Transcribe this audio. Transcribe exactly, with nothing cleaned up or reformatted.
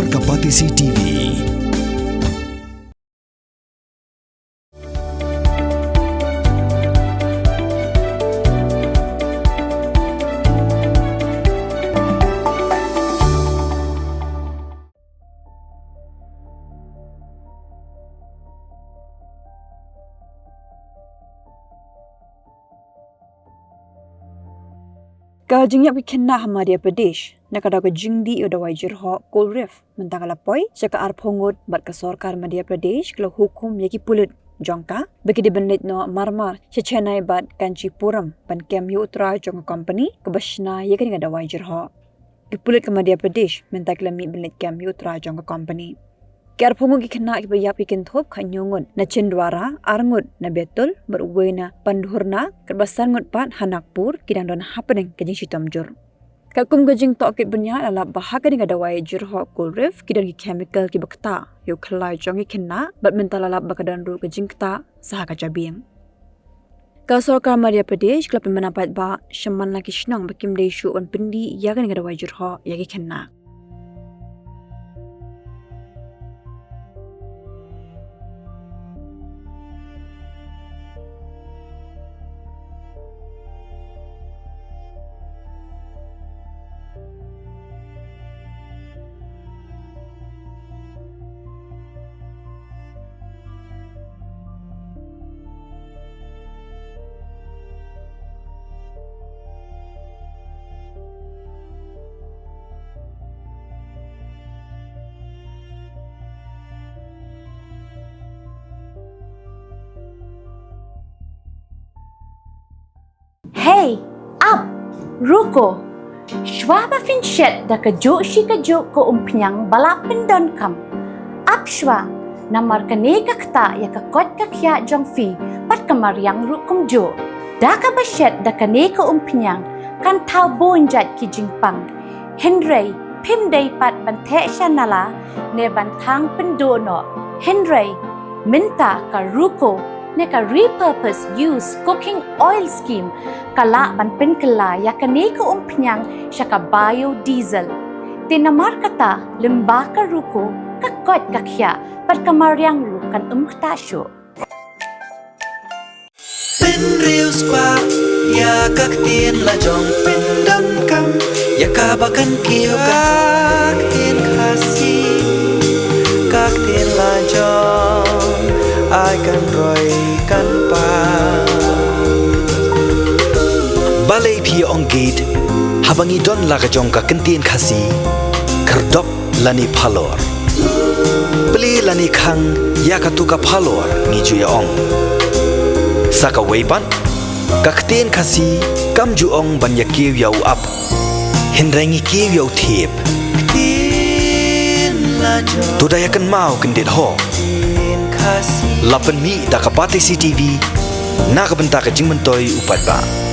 Ka Batesi T V. Ka jingïap ki khynnah ha Madhya Pradesh na ka daw ka jingdih ïa u dawai jyrhoh Cool Reef mynta ka la poi sha ka arphew ngut, bad ka sorkar Madhya Pradesh ka la hukum ïa ki pulit jong ka ba ki dei ban leit noh marmar sha Chennai bad Kanchipuram ban kem ïa u trai jong ka company kaba shna ïa kane ka dawai jyrhoh. Ki pulit ka Madhya Pradesh mynta ki la mih ban leit kem ïa u trai jong ka company. Ki arphew ngut ki khynnah kiba ïap ki kynthup ka hynñiew ngut na Chhindwara, ar ngut na Betul bad uwei na Pandhurna, katba san ngut pat ha Nagpur, ki dang don hapdeng ka jingshitom jur. Katkum ka jingtohkit bniah la lap ba ha kane ka dawai jyrhoh Cool Reef ki don ki chemical kiba ktah ïa u khyllai jong ki khynnah, bad mynta la lap ba ka don ruh ka jingktah sha ka jabieng. Ka sorkar Madhya Pradesh ka la pynbna paidbah sha man la ki shnong ba kim dei shuh ban pyndih ïa kane ka dawai jyrhoh ïa ki khynnah. Hey, ap, ruko. Shwa ba phin shet da kajuh shi kajuh ka umphniang ba la pyndonkam, ap shwa, namar kane ka ktah ïa ka koit ka khiah jong phi bad ka mariang ruh kumjuh. Da kaba shet da kane ka umphniang kan thaw bun jait ki jingpang. Hynrei phim dei pat ban theh sha nala ne ban thang pynduh noh. Hynrei mynta ka ruko ne ka repurpose use cooking oil scheme ka lah ban pynkylla ïa kane ka umphniang sha ka biodiesel. Te namar kata, lyngba ka ruko, ka koit ka khiah bad ka mariang ruh kan ym ktah shuh. Pynriewspah ïa ka ktien la jong, pyndonkam ïa kaba kan kiew, ka ktien Khasi, ka ktien la jong, ai kan roi kan pan. Balei phi ong gate haba ngi don la ka jong ka ktien Khasi? Khyrdop lane phalor. Plie lane khang ïa katu ka phalor, ngi ju ïa ong. Sa kawei pat, ka ktien Khasi kam ju ong ban ïa kiew ïa u ap, hynrei ngi kiew ïa u thiep. To da ïa kynmaw kyndit ho. La pynmih da ka Batesi T V na ka bynta ka jingmyntoi u paidbah.